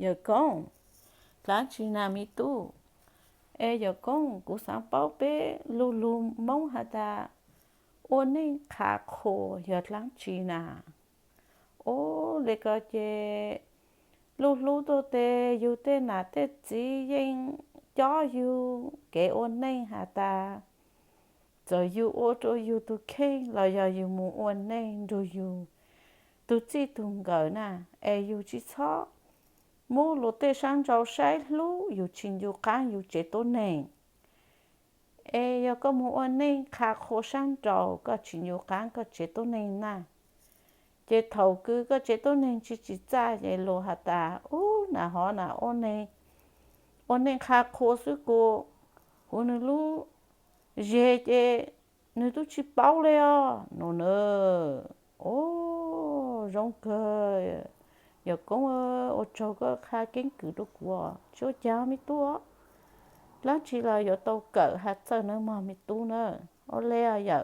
Yawm Koob, dlaab tsi na me tub? Es Yawm Koob, kuv xaav paub peb lug lug Moob has tas ua neej qha qhua yog dlaab tsi na? Ub, le ko ces lug hlub tuaj tes yug tej nam tej txiv yeej cob yug kev ua neej has tas txawm yug ua rua yug tug kheej los yog yug mus ua neej nrug yug tug txij tug nkawm na, es yug tsi txhob muab luag tej sab nrau saib hlub yug tsi ncu qaab yug tsev tuab neeg. Es yog koj mus ua neej qha qhua sab nrau koj tsi ncu qaab koj tsev tuab neeg na, ces thaum kws koj tsev tuab neeg tsi tsim txaj ces luag has tas ub, nam hov na ua neej qha qhua xwb kuj huv nwg lub zej ces nwg tub tsi paub le os no na. Ub, zoo kawg, Yawm Koob, ua tsaug koj qha keeb kwm rua kuv, tsi ua caag me tub. Dlaab tsi los yuav tau kawm has txawj nawb mog me tub na. Ua le os yawm.